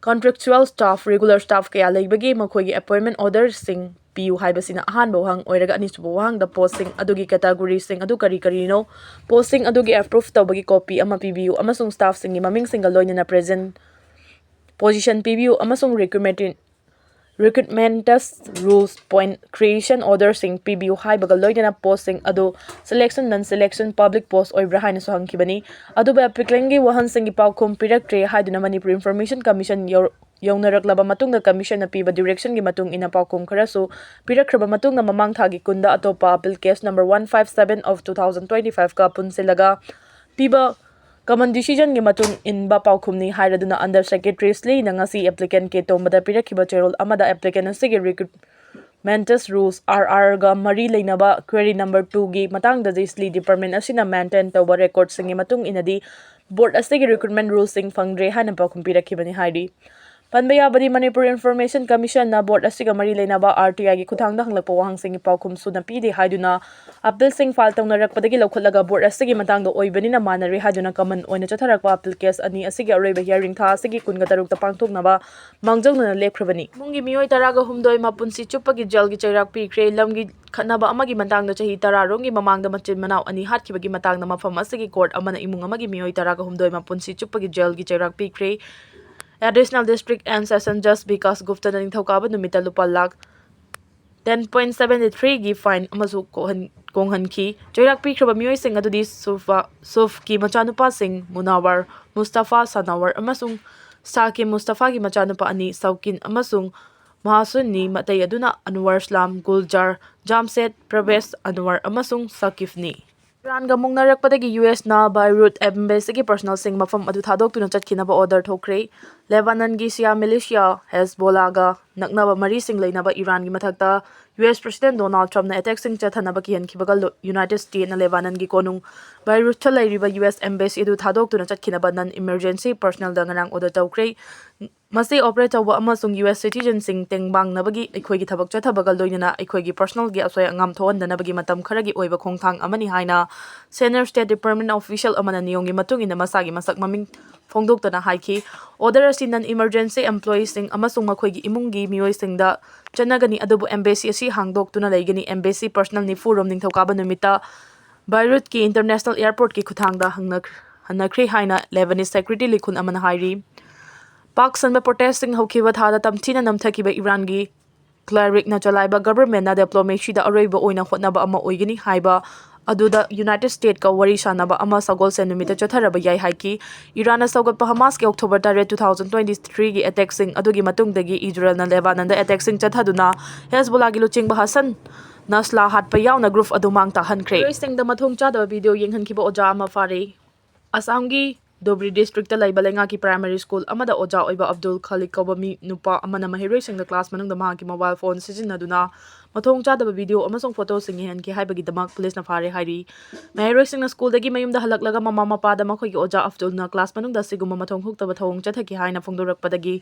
contractual staff, regular staff ꯀꯌꯥ ꯂꯩꯕꯒꯦ, ꯃꯈꯣꯏꯒꯤ appointment order ꯁꯤꯡ ꯄꯤꯌꯨ ꯍꯥꯏꯕꯁꯤꯅ ꯑꯍꯥꯟꯕ ꯋꯥꯍꯪ ꯑꯣꯏꯔꯒ, ꯑꯅꯤꯁꯨꯕ ꯋꯥꯍꯪꯗ post ꯁꯤꯡ ꯑꯗꯨꯒꯤ category ꯁꯤꯡ ꯑꯗꯨ ꯀꯔꯤ ꯀꯔꯤꯅꯣ, post ꯁꯤꯡ ꯑꯗꯨꯒꯤ approve ꯇꯧꯕꯒꯤ copy ꯑꯃ ꯄꯤꯕꯤꯌꯨ ꯑꯃꯁꯨꯡ staff ꯁꯤꯡꯒꯤ ꯃꯃꯤꯡꯁꯤꯡꯒ ꯂꯣꯏꯅꯅ present position ꯄꯤꯕꯤꯌꯨ ꯑꯃꯁꯨꯡ recruitment, recruitment rules point creation order ꯁꯤꯡ ꯄꯤꯕꯤꯌꯨ ꯍꯥꯏꯕꯒ ꯂꯣꯏꯅꯅ post ꯁꯤꯡ ꯑꯗꯨ selection, non selection, public post ꯑꯣꯏꯕ꯭ꯔꯥ ꯍꯥꯏꯅꯁꯨ ꯍꯪꯈꯤꯕꯅꯤ꯫ ꯑꯗꯨꯕꯨ applicant ꯀꯤ ꯋꯥꯍꯪꯁꯤꯡꯒꯤ ꯄꯥꯎꯈꯨꯝ ꯄꯤꯔꯛꯇ꯭ꯔꯦ ꯍꯥꯏꯗꯨꯅ Manipur Information Commission ꯌꯧ-, ꯌꯧꯅꯔꯛꯂꯕ ꯃꯇꯨꯡꯗ commission ꯅ ꯄꯤꯕ direction ꯒꯤ ꯃꯇꯨꯡ ꯏꯟꯅ ꯄꯥꯎꯈꯨꯝ ꯈꯔꯁꯨ ꯄꯤꯔꯛꯈ꯭ꯔꯕ ꯃꯇꯨꯡꯗ ꯃꯃꯥꯡ ꯊꯥꯒꯤ ꯀꯨꯟꯗ ꯑꯇꯣꯞꯄ appeal case number one five seven of two thousand twenty five ꯀ ꯄꯨꯟꯁꯤꯜꯂꯒ ꯄꯤꯕ common decision ꯒꯤ ꯃꯇꯨꯡ ꯏꯟꯕ ꯄꯥꯎꯈꯨꯝꯅꯤ ꯍꯥꯏꯔꯗꯨꯅ Under Secretary ꯁ꯭ꯂꯤꯅ ꯉꯁꯤ applicant ꯀꯦ ꯇꯣꯝꯕꯗ ꯄꯤꯔꯛꯈꯤꯕ ꯆꯦꯔꯣꯜ ꯑꯃꯗ applicant ꯑꯁꯤꯒꯤ recruitment rules, R R ꯒ ꯃꯔꯤ ꯂꯩꯅꯕ query number two ꯒꯤ ꯃꯇꯥꯡꯗꯗꯤ ꯁ꯭ꯂꯤ department ꯑꯁꯤꯅ maintain ꯇꯧꯕ record ꯁꯤꯡꯒꯤ ꯃꯇꯨꯡ ꯏꯟꯅꯗꯤ board ꯑꯁꯤꯒꯤ recruitment rules ꯁꯤꯡ ꯐꯪꯗ꯭ꯔꯦ ꯍꯥꯏꯅ ꯄꯥꯎꯈꯨꯝ ꯄꯤꯔꯛꯈꯤꯕꯅꯤ ꯍꯥꯏꯔꯤ꯫ ꯄꯟꯕ ꯌꯥꯕꯗꯤ, Manipur Information Commission ꯅ board ꯑꯁꯤꯒ ꯃꯔꯤ ꯂꯩꯅꯕ R T I ꯒꯤ ꯈꯨꯠꯊꯥꯡꯗ ꯍꯪꯂꯛꯄ ꯋꯥꯍꯪꯁꯤꯡꯒꯤ ꯄꯥꯎꯈꯨꯝ ꯁꯨꯅ ꯄꯤꯗꯦ ꯍꯥꯏꯗꯨꯅ appeal ꯁꯤꯡ file ꯇꯧꯅꯔꯛꯄꯗꯒꯤ ꯂꯧꯈꯠꯂꯒ board ꯑꯁꯤꯒꯤ ꯃꯇꯥꯡꯗ ꯑꯣꯏꯕꯅꯤꯅ ꯃꯥꯟꯅꯔꯦ ꯍꯥꯏꯗꯨꯅ common ꯑꯣꯏꯅ ꯆꯠꯊꯔꯛꯄ appeal case ꯑꯅꯤ ꯑꯁꯤꯒꯤ ꯑꯔꯣꯏꯕ hearing ꯊꯥ ꯑꯁꯤꯒꯤ ꯀꯨꯟꯒ ꯇꯔꯨꯛꯇ ꯄꯥꯡꯊꯣꯛꯅꯕ ꯃꯥꯡꯖꯧꯅꯅ ꯂꯦꯞꯈ꯭ꯔꯕꯅꯤ꯫ ꯏꯃꯨꯡꯒꯤ ꯃꯤꯑꯣꯏ ꯇꯔꯥꯒ ꯍꯨꯝꯗꯣꯏ ꯃꯄꯨꯟꯁꯤ ꯆꯨꯞꯄꯒꯤ ꯖꯦꯜꯒꯤ ꯆꯩꯔꯥꯛ ꯄꯤꯈ꯭ꯔꯦ꯫ ꯂꯝꯒꯤ ꯈꯠꯅꯕ ꯑꯃꯒꯤ ꯃꯇꯥꯡꯗ ꯆꯍꯤ ꯇꯔꯥ ꯔꯣꯝꯒꯤ ꯃꯃꯥꯡꯗ ꯃꯆꯤꯟ ꯃꯅꯥꯎ ꯑꯅꯤ ꯍꯥꯠꯈꯤꯕꯒꯤ ꯃꯇꯥꯡꯗ ꯃꯐꯝ ꯑꯁꯤꯒꯤ court ꯑꯃꯅ ꯏꯃꯨꯡ ꯑꯃꯒꯤ ꯃꯤꯑꯣꯏ ꯇꯔꯥꯒ ꯍꯨꯝꯗꯣꯏ ꯃꯄꯨꯟꯁꯤ ꯆꯨꯞꯄꯒꯤ ꯖꯦꯜꯒꯤ ꯆꯩꯔꯥꯛ ꯄꯤꯈ꯭ꯔꯦ꯫ Additional District and Session Judge Vikas ꯒꯨꯞꯇꯅ ꯅꯤꯡꯊꯧꯀꯥꯕ ꯅꯨꯃꯤꯠꯇ ꯂꯨꯄꯥ lakh ten point seven three ꯒꯤ fine ꯑꯃꯁꯨ ꯀꯣꯛꯍꯟ-, ꯀꯣꯡꯍꯟꯈꯤ꯫ ꯆꯩꯔꯥꯛ ꯄꯤꯈ꯭ꯔꯕ ꯃꯤꯑꯣꯏꯁꯤꯡ ꯑꯗꯨꯗꯤ ꯁꯨꯐ-, ꯁꯨꯐꯀꯤ ꯃꯆꯥꯅꯨꯄꯥꯁꯤꯡ ꯃꯨꯅꯥꯋꯔ, ꯃꯨꯁꯇꯐꯥ ꯁꯅꯥꯋꯔ ꯑꯃꯁꯨꯡ ꯁꯥꯀꯤꯝ ꯃꯨꯁꯇꯐꯥꯒꯤ ꯃꯆꯥꯅꯨꯄꯥ ꯑꯅꯤ ꯁꯧꯀꯤꯟ ꯑꯃꯁꯨꯡ ꯃꯍꯥꯁꯨꯟꯅꯤ꯫ ꯃꯇꯩ ꯑꯗꯨꯅ ꯑꯟꯋꯔ ꯏꯁꯂꯥꯝ, ꯒꯨꯜꯖꯥꯔ, ꯖꯥꯝꯁꯦꯗ, ꯄ꯭ꯔꯕꯦꯁ, ꯑꯟꯋꯔ ꯑꯃꯁꯨꯡ ꯁꯥꯀꯤꯐꯅꯤ꯫ ꯏꯔꯥꯟꯒ ꯃꯨꯛꯅꯔꯛꯄꯗꯒꯤ ꯌꯨ ꯑꯦꯁꯅ ꯕꯥꯏꯔꯨꯠ ꯑꯦꯝꯕꯦꯁꯤꯒꯤ ꯄꯔꯁꯅꯦꯜꯁꯤꯡ ꯃꯐꯝ ꯑꯗꯨ ꯊꯥꯗꯣꯛꯇꯨꯅ ꯆꯠꯈꯤꯅꯕ ꯑꯣꯔꯗꯔ ꯊꯣꯛꯈ꯭ꯔꯦ꯫ ꯂꯦꯕꯥꯅꯟꯒꯤ ꯁꯤꯌꯥ ꯃꯤꯂꯤꯁꯤꯌꯥ ꯍꯦꯖꯕꯣꯂꯥꯒ ꯅꯛꯅꯕ ꯃꯔꯤꯁꯤꯡ ꯂꯩꯅꯕ ꯏꯔꯥꯟꯒꯤ ꯃꯊꯛꯇ ꯌꯨ ꯑꯦꯁ ꯄ꯭ꯔꯁꯤꯗꯦꯟ ꯗꯣꯅꯥꯜꯗ ꯇ꯭ꯔꯝꯞꯅ ꯑꯦꯇꯦꯛꯁꯤꯡ ꯆꯠꯊꯅꯕ ꯀꯤꯍꯟꯈꯤꯕꯒ ꯂꯣ-, ꯌꯨꯅꯥꯏꯇꯦꯗ ꯁ꯭ꯇꯦꯠꯅ ꯂꯦꯕꯥꯅꯟꯒꯤ ꯀꯣꯅꯨꯡ ꯕꯥꯏꯔꯨꯠꯇ ꯂꯩꯔꯤꯕ ꯌꯨ ꯑꯦꯁ ꯑꯦꯝꯕꯦꯁꯤ ꯑꯗꯨ ꯊꯥꯗꯣꯛꯇꯨꯅ ꯆꯠꯈꯤꯅꯕ ꯅꯟ ꯏꯃꯔꯖꯦꯟꯁꯤ ꯄꯔꯁꯅꯦꯜꯗ ꯉꯔꯥꯡ ꯑꯣꯔꯗꯔ ꯇꯧꯈ꯭ꯔꯦ꯫ ꯃꯁꯤ ꯑꯣꯄꯔꯦꯠ ꯇꯧꯕ ꯑꯃꯁꯨꯡ ꯌꯨ ꯑꯦꯁ ꯁꯤꯇꯤꯖꯟꯁꯤꯡ ꯇꯦꯡꯕꯥꯡꯅꯕꯒꯤ ꯑꯩꯈꯣꯏꯒꯤ ꯊꯕꯛ ꯆꯠꯊꯕꯒ ꯂꯣꯏꯅꯅ ꯑꯩꯈꯣꯏꯒꯤ ꯄꯔꯁꯅꯦꯜꯒꯤ ꯑꯁꯣꯏ ꯑꯉꯥꯝ ꯊꯣꯛꯍꯟꯗꯅꯕꯒꯤ ꯃꯇꯝ ꯈꯔꯒꯤ ꯑꯣꯏꯕ ꯈꯣꯡꯊꯥꯡ ꯑꯃꯅꯤ ꯍꯥꯏꯅ ꯁꯦꯅꯤꯌꯔ ꯁ꯭ꯇꯦꯠ ꯗꯤꯄꯥꯔꯠꯃꯦꯟ ꯑꯣꯐꯤꯁꯤꯌꯦꯜ ꯑꯃꯅ ꯅꯤꯌꯣꯝꯒꯤ ꯃꯇꯨꯡ ꯏꯟꯅ ꯃꯁꯥꯒꯤ ꯃꯁꯛ ꯃꯃꯤꯡ ꯐꯣꯡꯗꯣꯛꯇꯅ ꯍꯥꯏꯈꯤ꯫ ꯑꯣꯔꯗꯔ ꯑꯁꯤ ꯅꯟ ꯏꯃꯔꯖꯦꯟꯁꯤ ꯑꯦꯝꯄ꯭ꯂꯣꯌꯤꯁꯤꯡ ꯑꯃꯁꯨꯡ ꯃꯈꯣꯏꯒꯤ ꯏꯃꯨꯡꯒꯤ ꯃꯤꯑꯣꯏꯁꯤꯡꯗ ꯆꯠꯅꯒꯅꯤ, ꯑꯗꯨꯕꯨ ꯑꯦꯝꯕꯦꯁꯤ ꯑꯁꯤ ꯍꯥꯡꯗꯣꯛꯇꯨꯅ ꯂꯩꯒꯅꯤ꯫ ꯑꯦꯝꯕꯦꯁꯤ ꯄꯔꯁꯅꯦꯜ ꯅꯤꯐꯨꯔꯣꯝ ꯅꯤꯡꯊꯧꯀꯥꯕ ꯅꯨꯃꯤꯠꯇ ꯕꯥꯏꯔꯨꯠꯀꯤ ꯏꯟꯇꯔꯅꯦꯁꯅꯦꯜ ꯑꯦꯌꯔꯄꯣꯔꯠꯀꯤ ꯈꯨꯠꯊꯥꯡꯗ ꯍꯪꯅ-, ꯍꯟꯅꯈ꯭ꯔꯦ ꯍꯥꯏꯅ ꯂꯦꯕꯅꯤꯁ ꯁꯦꯀ꯭ꯔꯦꯇꯔꯤ ꯂꯤꯈꯨꯟ ꯑꯃꯅ ꯍꯥꯏꯔꯤ꯫ ꯄꯥꯛ ꯁꯟꯕ ꯄ꯭ꯔꯣꯇꯦꯁꯁꯤꯡ ꯍꯧꯈꯤꯕ ꯊꯥꯗ ꯇꯝꯊꯤꯅ ꯅꯝꯊꯈꯤꯕ ꯏꯔꯥꯟꯒꯤ ꯀ꯭ꯂꯥꯏꯔꯤꯛꯅ ꯆꯂꯥꯏꯕ ꯒꯚꯔꯟꯃꯦꯟꯠꯅ ꯗꯤꯄ꯭ꯂꯣꯃꯦꯁꯤꯗ ꯑꯔꯣꯏꯕ ꯑꯣꯏꯅ ꯍꯣꯠꯅꯕ ꯑꯃ ꯑꯣꯏꯒꯅꯤ ꯍꯥꯏꯕ ꯑꯗꯨꯗ ꯌꯨꯅꯥꯏꯇꯦꯗ ꯁ꯭ꯇꯦꯠꯀ ꯋꯥꯔꯤ ꯁꯥꯅꯕ ꯑꯃ ꯁꯒꯣꯜꯁꯦꯟ ꯅꯨꯃꯤꯠꯇ ꯆꯠꯊꯔꯕ ꯌꯥꯏ ꯍꯥꯏꯈꯤ꯫ ꯏꯔꯥꯟꯅ ꯁꯧꯒꯠꯄ ꯍꯃꯥꯁꯀꯤ ꯑꯣꯛꯇꯣꯕꯔ ꯇꯔꯦꯠ, two thousand twenty three ꯒꯤ ꯑꯦꯇꯦꯛꯁꯤꯡ ꯑꯗꯨꯒꯤ ꯃꯇꯨꯡꯗꯒꯤ ꯏꯖꯔꯦꯜꯅ ꯂꯦꯕꯥꯅꯟꯗ ꯑꯦꯇꯦꯛꯁꯤꯡ ꯆꯠꯊꯗꯨꯅ ꯍꯦꯖꯕꯣꯂꯥꯒꯤ ꯂꯨꯆꯤꯡꯕ ꯍꯁꯟ ꯅꯁꯂꯥ ꯍꯥꯠꯄ ꯌꯥꯎꯅ ꯒ꯭ꯔꯨꯞ ꯑꯗꯨ ꯃꯥꯡ ꯇꯥꯛꯍꯟꯈ꯭ꯔꯦ꯫ ꯃꯤꯑꯣꯏꯁꯤꯡꯗ ꯃꯊꯣꯡ ꯆꯥꯗꯕ ꯚꯤꯗꯤꯑꯣ ꯌꯦꯡꯍꯟꯈꯤꯕ ꯑꯣꯖꯥ ꯑꯃ ꯐꯥꯔꯦ꯫ ꯑꯁꯥꯝꯒꯤ ꯙꯨꯕ꯭ꯔꯤ ꯗꯤꯁꯇ꯭ꯔꯤꯛꯇ ꯂꯩꯕ ꯂꯩꯉꯥꯛꯀꯤ ꯄ꯭ꯔꯥꯏꯃꯥꯔꯤ ꯁ꯭ꯀꯨꯜ ꯑꯃꯗ ꯑꯣꯖꯥ ꯑꯣꯏꯕ ꯑꯕꯗꯨꯜ ꯈꯥꯂꯤꯛ ꯀꯧꯕ ꯃꯤ ꯅꯨꯄꯥ ꯑꯃꯅ ꯃꯍꯩꯔꯣꯏꯁꯤꯡꯗ ꯀ꯭ꯂꯥꯁ ꯃꯅꯨꯡꯗ ꯃꯍꯥꯛꯀꯤ ꯃꯣꯕꯥꯏꯜ ꯐꯣꯟ ꯁꯤꯖꯤꯟꯅꯗꯨꯅ ꯃꯊꯣꯡ ꯆꯥꯗꯕ ꯚꯤꯗꯤꯑꯣ ꯑꯃꯁꯨꯡ ꯐꯣꯇꯣꯁꯤꯡ ꯌꯦꯡꯍꯟꯈꯤ ꯍꯥꯏꯕꯒꯤꯗꯃꯛ ꯄꯨꯂꯤꯁꯅ ꯐꯥꯔꯦ ꯍꯥꯏꯔꯤ꯫ ꯃꯍꯩꯔꯣꯏꯁꯤꯡꯅ ꯁ꯭ꯀꯨꯜꯗꯒꯤ ꯃꯌꯨꯝꯗ ꯍꯜꯂꯛꯂꯒ ꯃꯃꯥ ꯃꯄꯥꯗ ꯃꯈꯣꯏꯒꯤ ꯑꯣꯖꯥ ꯑꯕꯗꯨꯜꯅ ꯀ꯭ꯂꯥꯁ ꯃꯅꯨꯡꯗ ꯑꯁꯤꯒꯨꯝꯕ ꯃꯊꯣꯡ ꯍꯨꯛꯇꯕ ꯊꯧꯑꯣꯡ ꯆꯠꯊꯈꯤ ꯍꯥꯏꯅ ꯐꯣꯡꯗꯣꯔꯛꯄꯗꯒꯤ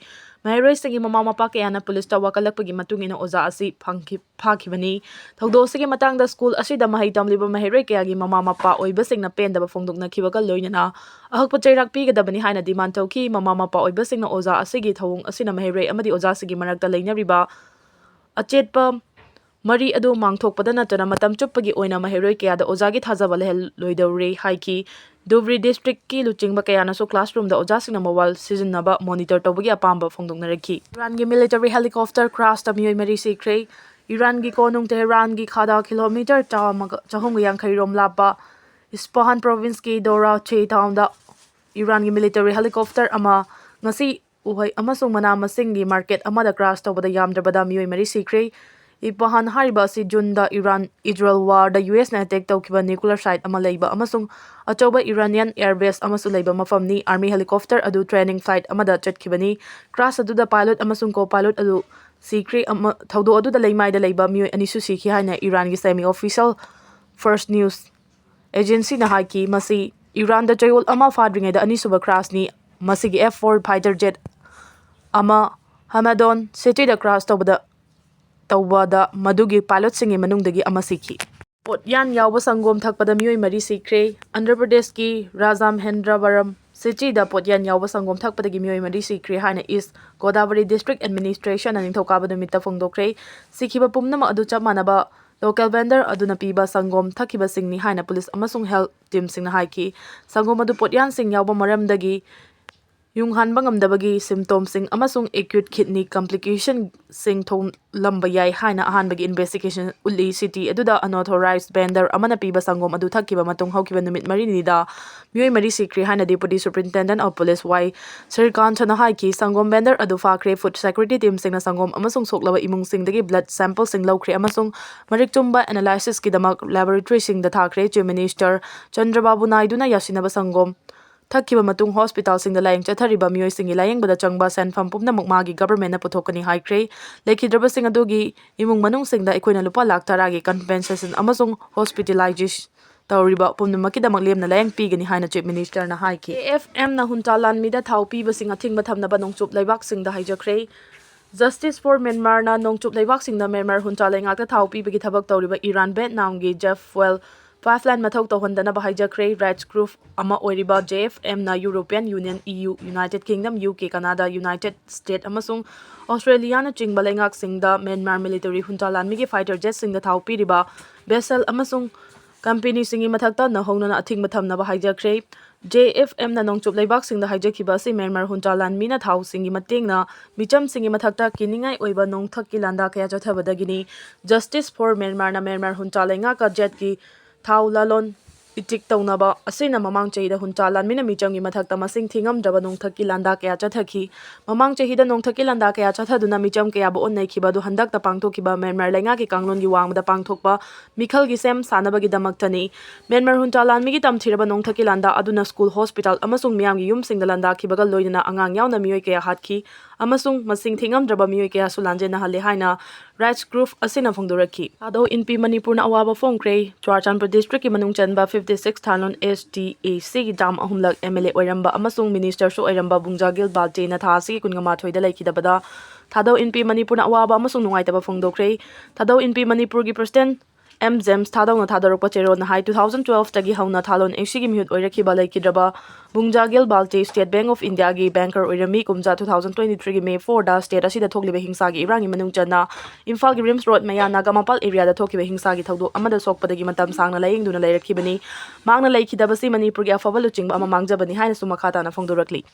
ꯃꯍꯩꯔꯣꯏꯁꯤꯡꯒꯤ ꯃꯃꯥ ꯃꯄꯥ ꯀꯌꯥꯅ ꯄꯨꯂꯤꯁꯇ ꯋꯥꯀꯠꯂꯛꯄꯒꯤ ꯃꯇꯨꯡ ꯏꯟꯅ ꯑꯣꯖꯥ ꯑꯁꯤ ꯐꯪꯈꯤ-, ꯐꯥꯈꯤꯕꯅꯤ꯫ ꯊꯧꯗꯣꯛ ꯑꯁꯤꯒꯤ ꯃꯇꯥꯡꯗ ꯁ꯭ꯀꯨꯜ ꯑꯁꯤꯗ ꯃꯍꯩ ꯇꯝꯂꯤꯕ ꯃꯍꯩꯔꯣꯏ ꯀꯌꯥꯒꯤ ꯃꯃꯥ ꯃꯄꯥ ꯑꯣꯏꯕꯁꯤꯡꯅ ꯄꯦꯟꯗꯕ ꯐꯣꯡꯗꯣꯛꯅꯈꯤꯕꯒ ꯂꯣꯏꯅꯅ ꯑꯍꯛꯄ ꯆꯩꯔꯥꯛ ꯄꯤꯒꯗꯕꯅꯤ ꯍꯥꯏꯅ ꯗꯤꯃꯥꯟ ꯇꯧꯈꯤ꯫ ꯃꯃꯥ ꯃꯄꯥ ꯑꯣꯏꯕꯁꯤꯡꯅ ꯑꯣꯖꯥ ꯑꯁꯤꯒꯤ ꯊꯧꯑꯣꯡ ꯑꯁꯤꯅ ꯃꯍꯩꯔꯣꯏ ꯑꯃꯗꯤ ꯑꯣꯖꯥꯁꯤꯡꯒꯤ ꯃꯔꯛꯇ ꯂꯩꯅꯔꯤꯕ ꯑꯆꯦꯠꯄ ꯃꯔꯤ ꯑꯗꯨ ꯃꯥꯡꯊꯣꯛꯄꯗ ꯅꯠꯇꯅ ꯃꯇꯝ ꯆꯨꯞꯄꯒꯤ ꯑꯣꯏꯅ ꯃꯍꯩꯔꯣꯏ ꯀꯌꯥꯗ ꯑꯣꯖꯥꯒꯤ ꯊꯥꯖꯕ ꯂꯩꯍꯜꯂꯣꯏꯗꯧꯔꯦ ꯍꯥꯏꯈꯤ꯫ ꯙꯨꯕ꯭ꯔꯤ ꯗꯤꯁꯇ꯭ꯔꯤꯛꯀꯤ ꯂꯨꯆꯤꯡꯕ ꯀꯌꯥꯅꯁꯨ ꯀ꯭ꯂꯥꯁꯔꯨꯝꯗ ꯑꯣꯖꯥꯁꯤꯡꯅ ꯃꯣꯕꯥꯏꯜ ꯁꯤꯖꯤꯟꯅꯕ ꯃꯣꯅꯤꯇꯔ ꯇꯧꯕꯒꯤ ꯑꯄꯥꯝꯕ ꯐꯣꯡꯗꯣꯛꯅꯔꯛꯈꯤ꯫ ꯏꯔꯥꯟꯒꯤ ꯃꯤꯂꯤꯇꯔꯤ ꯍꯦꯂꯤꯀꯣꯞꯇꯔ ꯀ꯭ꯔꯥꯁꯇ ꯃꯤꯑꯣꯏ ꯃꯔꯤ ꯁꯤꯈ꯭ꯔꯦ꯫ ꯏꯔꯥꯟꯒꯤ ꯀꯣꯅꯨꯡ ꯇꯦꯍꯔꯥꯟꯒꯤ ꯈꯥꯗ ꯀꯤꯂꯣꯃꯤꯇꯔ ꯆꯥꯝꯃꯒ, ꯆꯍꯨꯝꯒ ꯌꯥꯡꯈꯩ ꯔꯣꯝ ꯂꯥꯞꯄ ꯏꯁꯄꯥꯍꯥꯟ ꯄ꯭ꯔꯣꯚꯤꯟꯁꯀꯤ ꯗꯣꯔꯥ ꯆꯦ ꯇꯥꯎꯟꯗ ꯏꯔꯥꯟꯒꯤ ꯃꯤꯂꯤꯇꯔꯤ ꯍꯦꯂꯤꯀꯣꯞꯇꯔ ꯑꯃ ꯉꯁꯤ ꯎꯍꯩ ꯑꯃꯁꯨꯡ ꯃꯅꯥ ꯃꯁꯤꯡꯒꯤ ꯃꯥꯔꯀꯦꯠ ꯑꯃꯗ ꯀ꯭ꯔꯥꯁ ꯇꯧꯕꯗ ꯌꯥꯝꯗ꯭ꯔꯕꯗ ꯃꯤꯑꯣꯏ ꯃꯔꯤ ꯁꯤꯈ꯭ꯔꯦ꯫ ꯏꯄꯥꯍꯥꯟ ꯍꯥꯏꯔꯤꯕ ꯑꯁꯤ ꯖꯨꯟꯗ ꯏꯔꯥꯟ ꯏꯖꯔꯦꯜ ꯋꯥꯔꯗ ꯌꯨ ꯑꯦꯁꯅ ꯑꯦꯇꯦꯛ ꯇꯧꯈꯤꯕ ꯅ꯭ꯌꯨꯀ꯭ꯂꯤꯌꯔ ꯁꯥꯏꯠ ꯑꯃ ꯂꯩꯕ ꯑꯃꯁꯨꯡ ꯑꯆꯧꯕ ꯏꯔꯥꯅꯤꯌꯥꯟ ꯑꯦꯌꯔꯕꯦꯁ ꯑꯃꯁꯨ ꯂꯩꯕ ꯃꯐꯝꯅꯤ꯫ ꯑꯥꯔꯃꯤ ꯍꯦꯂꯤꯀꯣꯞꯇꯔ ꯑꯗꯨ ꯇ꯭ꯔꯦꯅꯤꯡ ꯐ꯭ꯂꯥꯏꯠ ꯑꯃꯗ ꯆꯠꯈꯤꯕꯅꯤ꯫ ꯀ꯭ꯔꯥꯁ ꯑꯗꯨꯗ ꯄꯥꯏꯂꯣꯠ ꯑꯃꯁꯨꯡ ꯀꯣ ꯄꯥꯏꯂꯣꯠ ꯑꯗꯨ ꯁꯤꯈ꯭ꯔꯦ꯫ ꯑꯃ-, ꯊꯧꯗꯣꯛ ꯑꯗꯨꯗ ꯂꯩꯃꯥꯏꯗ ꯂꯩꯕ ꯃꯤꯑꯣꯏ ꯑꯅꯤꯁꯨ ꯁꯤꯈꯤ ꯍꯥꯏꯅ ꯏꯔꯥꯟꯒꯤ ꯁꯦꯃꯤ ꯑꯣꯐꯤꯁꯤꯌꯦꯜ ꯐꯥꯔꯁ ꯅ꯭ꯌꯨꯁ ꯑꯦꯖꯦꯟꯁꯤꯅ ꯍꯥꯏꯈꯤ꯫ ꯃꯁꯤ ꯏꯔꯥꯟꯗ ꯆꯌꯣꯜ ꯑꯃ ꯐꯥꯗ꯭ꯔꯤꯉꯩꯗ ꯑꯅꯤꯁꯨꯕ ꯀ꯭ꯔꯥꯁꯅꯤ꯫ ꯃꯁꯤꯒꯤ ꯑꯦꯐ ꯐꯣꯔ ꯐꯥꯏꯇꯔ ꯖꯦꯠ ꯑꯃ ꯍꯃꯗꯣꯟ ꯁꯤꯇꯤꯗ ꯀ꯭ꯔꯥꯁ ꯇꯧꯕꯗ, ꯇꯧꯕꯗ ꯃꯗꯨꯒꯤ ꯄꯥꯏꯂꯣꯠꯁꯤꯡꯒꯤ ꯃꯅꯨꯡꯗꯒꯤ ꯑꯃ ꯁꯤꯈꯤ꯫ ꯄꯣꯠꯌꯥꯟ ꯌꯥꯎꯕ ꯁꯪꯒꯣꯝ ꯊꯛꯄꯗ ꯃꯤꯑꯣꯏ ꯃꯔꯤ ꯁꯤꯈ꯭ꯔꯦ꯫ ꯑꯟꯙ꯭ꯔ ꯄ꯭ꯔꯗꯦꯁꯀꯤ ꯔꯥꯖꯥꯝꯍꯦꯟꯗ꯭ꯔꯥꯕꯔꯝ ꯁꯤꯇꯤꯗ ꯄꯣꯠꯌꯥꯟ ꯌꯥꯎꯕ ꯁꯪꯒꯣꯝ ꯊꯛꯄꯗꯒꯤ ꯃꯤꯑꯣꯏ ꯃꯔꯤ ꯁꯤꯈ꯭ꯔꯦ ꯍꯥꯏꯅ ꯏꯁ ꯒꯣꯗꯥꯕꯔꯤ ꯗꯤꯁꯇ꯭ꯔꯤꯛ ꯑꯦꯗꯃꯤꯅꯤꯁꯇ꯭ꯔꯦꯁꯟꯅ ꯅꯤꯡꯊꯧꯀꯥꯕ ꯅꯨꯃꯤꯠꯇ ꯐꯣꯡꯗꯣꯛꯈ꯭ꯔꯦ꯫ ꯁꯤꯈꯤꯕ ꯄꯨꯝꯅꯃꯛ ꯑꯗꯨ ꯆꯞ ꯃꯥꯟꯅꯕ ꯂꯣꯀꯦꯜ ꯚꯦꯟꯗꯔ ꯑꯗꯨꯅ ꯄꯤꯕ ꯁꯪꯒꯣꯝ ꯊꯛꯈꯤꯕꯁꯤꯡꯅꯤ ꯍꯥꯏꯅ ꯄꯨꯂꯤꯁ ꯑꯃꯁꯨꯡ ꯍꯦꯜꯊ ꯇꯤꯝꯁꯤꯡꯅ ꯍꯥꯏꯈꯤ꯫ ꯁꯪꯒꯣꯝ ꯑꯗꯨ ꯄꯣꯠꯌꯥꯟꯁꯤꯡ ꯌꯥꯎꯕ ꯃꯔꯝꯗꯒꯤ ꯌꯨꯡ ꯍꯥꯟꯕ ꯉꯝꯗꯕꯒꯤ ꯁꯤꯝꯇꯣꯝꯁꯤꯡ ꯑꯃꯁꯨꯡ ꯑꯦꯀ꯭ꯌꯨꯠ ꯀꯤꯗꯅꯤ ꯀꯝꯄ꯭ꯂꯤꯀꯦꯁꯟꯁꯤꯡ ꯊꯣꯛꯂꯝꯕ ꯌꯥꯏ ꯍꯥꯏꯅ ꯑꯍꯥꯟꯕꯒꯤ ꯏꯟꯚꯦꯁꯇꯤꯒꯦꯁꯟ ꯎꯠꯂꯤ꯫ ꯁꯤꯇꯤ ꯑꯗꯨꯗ ꯑꯟꯑꯣꯊꯣꯔꯥꯏꯖ ꯚꯦꯟꯗꯔ ꯑꯃꯅ ꯄꯤꯕ ꯁꯪꯒꯣꯝ ꯑꯗꯨ ꯊꯛꯈꯤꯕ ꯃꯇꯨꯡ ꯍꯧꯈꯤꯕ ꯅꯨꯃꯤꯠ ꯃꯔꯤꯅꯤꯗ ꯃꯤꯑꯣꯏ ꯃꯔꯤ ꯁꯤꯈ꯭ꯔꯦ ꯍꯥꯏꯅ Deputy Superintendent of Police ꯋꯥꯏ ꯁ꯭ꯔꯤꯀꯥꯟꯊꯅ ꯍꯥꯏꯈꯤ꯫ ꯁꯪꯒꯣꯝ ꯚꯦꯟꯗꯔ ꯑꯗꯨ ꯐꯥꯈ꯭ꯔꯦ꯫ ꯐꯨꯗ ꯁꯦꯀ꯭ꯌꯨꯔꯤꯇꯤ ꯇꯤꯝꯁꯤꯡꯅ ꯁꯪꯒꯣꯝ ꯑꯃꯁꯨꯡ ꯁꯣꯛꯂꯕ ꯏꯃꯨꯡꯁꯤꯡꯗꯒꯤ ꯕ꯭ꯂꯗ ꯁꯦꯝꯄꯜꯁꯤꯡ ꯂꯧꯈ꯭ꯔꯦ ꯑꯃꯁꯨꯡ ꯃꯔꯤꯛ ꯆꯨꯝꯕ ꯑꯦꯅꯥꯂꯥꯏꯁꯤꯁꯀꯤꯗꯃꯛ ꯂꯦꯕꯣꯔꯦꯇꯔꯤꯁꯤꯡꯗ ꯊꯥꯈ꯭ꯔꯦ꯫ ꯆꯤꯐ ꯃꯤꯅꯤꯁꯇꯔ ꯆꯟꯗ꯭ꯔꯕꯥꯕꯨ ꯅꯥꯏꯗꯨꯅ ꯌꯥꯁꯤꯟꯅꯕ ꯁꯪꯒꯣꯝ ꯊꯛꯈꯤꯕ ꯃꯇꯨꯡ ꯍꯣꯁꯄꯤꯇꯥꯜꯁꯤꯡꯗ ꯂꯥꯌꯦꯡ ꯆꯠꯊꯔꯤꯕ ꯃꯤꯑꯣꯏꯁꯤꯡꯒꯤ ꯂꯥꯌꯦꯡꯕꯗ ꯆꯪꯕ ꯁꯦꯟꯐꯝ ꯄꯨꯝꯅꯃꯛ ꯃꯥꯒꯤ ꯒꯚꯔꯟꯃꯦꯟꯠꯅ ꯄꯨꯊꯣꯛꯀꯅꯤ ꯍꯥꯏꯈ꯭ꯔꯦ꯫ ꯂꯩꯈꯤꯗ꯭ꯔꯕꯁꯤꯡ ꯑꯗꯨꯒꯤ ꯏꯃꯨꯡ ꯃꯅꯨꯡꯁꯤꯡꯗ ꯑꯩꯈꯣꯏꯅ ꯂꯨꯄꯥ ꯂꯥꯈ ꯇꯔꯥꯒꯤ ꯀꯝꯄꯦꯟꯁꯦꯁꯟ ꯑꯃꯁꯨꯡ ꯍꯣꯁꯄꯤꯇꯥꯂꯥꯏꯖꯦꯁ ꯇꯧꯔꯤꯕ ꯄꯨꯝꯅꯃꯛꯀꯤꯗꯃꯛ ꯂꯦꯝꯅ ꯂꯥꯌꯦꯡ ꯄꯤꯒꯅꯤ ꯍꯥꯏꯅ ꯆꯤꯐ ꯃꯤꯅꯤꯁꯇꯔꯅ ꯍꯥꯏꯈꯤ꯫ ꯑꯦ ꯑꯦꯐ ꯑꯦꯝꯅ ꯍꯨꯟꯆꯥ ꯂꯥꯟꯃꯤꯗ ꯊꯥꯎ ꯄꯤꯕꯁꯤꯡ ꯑꯊꯤꯡꯕ ꯊꯝꯅꯕ ꯅꯣꯡꯆꯨꯞ ꯂꯩꯕꯥꯛꯁꯤꯡꯗ ꯍꯥꯏꯖꯈ꯭ꯔꯦ꯫ ꯖꯁꯇꯤꯁ ꯐꯣꯔ ꯃ꯭ꯌꯥꯟꯃꯥꯔꯅ ꯅꯣꯡꯆꯨꯞ ꯂꯩꯕꯥꯛꯁꯤꯡꯗ ꯃ꯭ꯌꯥꯟꯃꯥꯔ ꯍꯨꯟꯆꯥ ꯂꯩꯉꯥꯛꯇ ꯊꯥꯎ ꯄꯤꯕꯒꯤ ꯊꯕꯛ ꯇꯧꯔꯤꯕ ꯏꯔꯥꯟ ꯚꯦꯠꯅꯥꯝꯒꯤ ꯖꯦꯐ ꯐ꯭ꯌꯨꯑꯦꯜ ꯄꯥꯏꯞꯂꯥꯏꯟ ꯃꯊꯧ ꯇꯧꯍꯟꯗꯅꯕ ꯍꯥꯏꯖꯈ꯭ꯔꯦ꯫ ꯔꯥꯏꯠꯁ ꯒ꯭ꯔꯨꯞ ꯑꯃ ꯑꯣꯏꯔꯤꯕ ꯖꯦ ꯑꯦꯐ ꯑꯦꯝꯅ European Union, E U, United Kingdom, U K, Canada, United State ꯑꯃꯁꯨꯡ ꯑꯣꯁꯇ꯭ꯔꯦꯂꯤꯌꯥꯅꯆꯤꯡꯕ ꯂꯩꯉꯥꯛꯁꯤꯡꯗ ꯃ꯭ꯌꯥꯟꯃꯥꯔ ꯃꯤꯂꯤꯇꯔꯤ ꯍꯨꯟꯆꯥ ꯂꯥꯟꯃꯤꯒꯤ ꯐꯥꯏꯇꯔ ꯖꯦꯠꯁꯤꯡꯗ ꯊꯥꯎ ꯄꯤꯔꯤꯕ ꯚꯦꯁꯦꯜ ꯑꯃꯁꯨꯡ ꯀꯝꯄꯦꯅꯤꯁꯤꯡꯒꯤ ꯃꯊꯛꯇ ꯅꯧꯍꯧꯅꯅ ꯑꯊꯤꯡꯕ ꯊꯝꯅꯕ ꯍꯥꯏꯖꯈ꯭ꯔꯦ꯫ ꯖꯦ ꯑꯦꯐ ꯑꯦꯝꯅ ꯅꯣꯡꯆꯨꯞ ꯂꯩꯕꯥꯛꯁꯤꯡꯗ ꯍꯥꯏꯖꯈꯤꯕ ꯑꯁꯤ ꯃ꯭ꯌꯥꯟꯃꯥꯔ ꯍꯨꯟꯆꯥ ꯂꯥꯟꯃꯤꯅ ꯊꯥꯎꯁꯤꯡꯒꯤ ꯃꯇꯦꯡꯅ ꯃꯤꯆꯝꯁꯤꯡꯒꯤ ꯃꯊꯛꯇ ꯀꯤꯅꯤꯡꯉꯥꯏ ꯑꯣꯏꯕ ꯅꯣꯡꯊꯛꯀꯤ ꯂꯥꯟꯗꯥ ꯀꯌꯥ ꯆꯠꯊꯕꯗꯒꯤꯅꯤ꯫ ꯖꯁꯇꯤꯁ ꯐꯣꯔ ꯃ꯭ꯌꯥꯟꯃꯥꯔꯅ ꯃ꯭ꯌꯥꯟꯃꯥꯔ ꯍꯨꯟꯆꯥ ꯂꯩꯉꯥꯛꯀ ꯖꯦꯠꯀꯤ ꯊꯥꯎ ꯂꯥꯂꯣꯟ ꯏꯇꯤꯛ ꯇꯧꯅꯕ ꯑꯁꯤꯅ ꯃꯃꯥꯡ ꯆꯍꯤꯗ ꯍꯨꯟꯆꯥ ꯂꯥꯟꯃꯤꯅ ꯃꯤꯆꯝꯒꯤ ꯃꯊꯛꯇ ꯃꯁꯤꯡ ꯊꯤꯉꯝꯗ꯭ꯔꯕ ꯅꯣꯡꯊꯛꯀꯤ ꯂꯥꯟꯗꯥ ꯀꯌꯥ ꯆꯠꯊꯈꯤ꯫ ꯃꯃꯥꯡ ꯆꯍꯤꯗ ꯅꯣꯡꯊꯛꯀꯤ ꯂꯥꯟꯗꯥ ꯀꯌꯥ ꯆꯠꯊꯗꯨꯅ ꯃꯤꯆꯝ ꯀꯌꯥꯕꯨ ꯑꯣꯠ ꯅꯩꯈꯤꯕ ꯑꯗꯨ ꯍꯟꯗꯛꯇ ꯄꯥꯡꯊꯣꯛꯈꯤꯕ ꯃ꯭ꯌꯥꯟꯃꯥꯔ ꯂꯩꯉꯥꯛꯀꯤ ꯀꯥꯡꯂꯣꯟꯒꯤ ꯋꯥꯡꯃꯗ ꯄꯥꯡꯊꯣꯛꯄ ꯃꯤꯈꯜꯒꯤ ꯁꯦꯝ ꯁꯥꯅꯕꯒꯤꯗꯃꯛꯇꯅꯤ꯫ ꯃ꯭ꯌꯥꯟꯃꯥꯔ ꯍꯨꯟꯆꯥ ꯂꯥꯟꯃꯤꯒꯤ ꯇꯝꯊꯤꯔꯕ ꯅꯣꯡꯊꯛꯀꯤ ꯂꯥꯟꯗꯥ ꯑꯗꯨꯅ ꯁ꯭ꯀꯨꯜ, ꯍꯣꯁꯄꯤꯇꯥꯜ ꯑꯃꯁꯨꯡ ꯃꯤꯌꯥꯝꯒꯤ ꯌꯨꯝꯁꯤꯡꯗ ꯂꯥꯟꯗꯥꯈꯤꯕꯒ ꯂꯣꯏꯅꯅ ꯑꯉꯥꯡ ꯌꯥꯎꯅ ꯃꯤꯑꯣꯏ ꯀꯌꯥ ꯍꯥꯠꯈꯤ ꯑꯃꯁꯨꯡ ꯃꯁꯤꯡ ꯊꯤꯉꯝꯗ꯭ꯔꯕ ꯃꯤꯑꯣꯏ ꯀꯌꯥꯁꯨ ꯂꯥꯟꯖꯦꯟꯅꯍꯜꯂꯦ ꯍꯥꯏꯅ ꯔꯥꯏꯠꯁ ꯒ꯭ꯔꯨꯞ ꯑꯁꯤꯅ ꯐꯣꯡꯗꯣꯔꯛꯈꯤ꯫ ꯊꯥꯗꯧ ꯏꯟꯄꯤ ꯃꯅꯤꯄꯨꯔꯅ ꯑꯋꯥꯕ ꯐꯣꯡꯈ꯭ꯔꯦ꯫ ꯆꯨꯔꯥꯆꯥꯟꯄꯨꯔ ꯗꯤꯁꯇ꯭ꯔꯤꯛꯀꯤ ꯃꯅꯨꯡ ꯆꯟꯕ fifty six ꯊꯥꯂꯣꯟ S T A Cꯒꯤ ꯇꯥꯝ ꯑꯍꯨꯝꯂꯛ M L A ꯑꯣꯏꯔꯝꯕ ꯑꯃꯁꯨꯡ ꯃꯤꯅꯤꯁꯇꯔꯁꯨ ꯑꯣꯏꯔꯝꯕ ꯕꯨꯡꯖꯥꯒꯤꯜ ꯕꯥꯜꯇꯦꯅ ꯊꯥ ꯑꯁꯤꯒꯤ ꯀꯨꯟꯃꯥꯊꯣꯏꯗ ꯂꯩꯈꯤꯗꯕꯗ ꯊꯥꯗꯧ ꯏꯟꯄꯤ ꯃꯅꯤꯄꯨꯔꯅ ꯑꯋꯥꯕ ꯑꯃꯁꯨꯡ ꯅꯨꯡꯉꯥꯏꯇꯕ ꯐꯣꯡꯗꯣꯛꯈ꯭ꯔꯦ꯫ ꯊꯥꯗꯧ ꯏꯟꯄꯤ ꯃꯅꯤꯄꯨꯔꯒꯤ ꯄ꯭ꯔꯁꯤꯗꯦꯟꯠ M James ꯊꯥꯗꯧꯅ ꯊꯥꯗꯣꯔꯛꯄ ꯆꯦꯔꯣꯜꯅ ꯍꯥꯏ, two thousand twelve ꯇꯒꯤ ꯍꯧꯅ ꯊꯥꯂꯣꯟ ꯑꯦꯁꯤꯒꯤ ꯃꯤꯍꯨꯠ ꯑꯣꯏꯔꯛꯈꯤꯕ ꯂꯩꯈꯤꯗ꯭ꯔꯕ ꯕꯨꯡꯖꯥꯒꯤꯜ Valte State Bank of Indiaꯒꯤ banker ꯑꯣꯏꯔꯝꯃꯤ꯫ ꯀꯨꯝꯖꯥ two thousand twenty threeꯒꯤ May fourꯗ state ꯑꯁꯤꯗ ꯊꯣꯛꯂꯤꯕ ꯍꯤꯡꯁꯥꯒꯤ ꯏꯔꯥꯡꯒꯤ ꯃꯅꯨꯡ ꯆꯟꯅ ꯏꯝꯐꯥꯜꯒꯤ ꯔꯤꯝꯁ ꯔꯣꯗ ꯃꯌꯥ ꯅꯥꯒꯥꯃꯄꯥꯜ areaꯗ ꯊꯣꯛꯈꯤꯕ ꯍꯤꯡꯁꯥꯒꯤ ꯊꯧꯗꯣꯛ ꯑꯃꯗ ꯁꯣꯛꯄꯗꯒꯤ ꯃꯇꯝ ꯁꯥꯡꯅ ꯂꯥꯌꯦꯡꯗꯨꯅ ꯂꯩꯔꯛꯈꯤꯕꯅꯤ꯫ ꯃꯍꯥꯛꯅ ꯂꯩꯈꯤꯗꯕꯁꯤ ꯃꯅꯤꯄꯨꯔꯒꯤ ꯑꯐꯕ ꯂꯨꯆꯤꯡꯕ ꯑꯃ ꯃꯥꯡꯖꯕꯅꯤ ꯍꯥꯏꯅꯁꯨ ꯃꯈꯥ ꯇꯥꯅ ꯐꯣꯡꯗꯣꯔꯛꯂꯤ꯫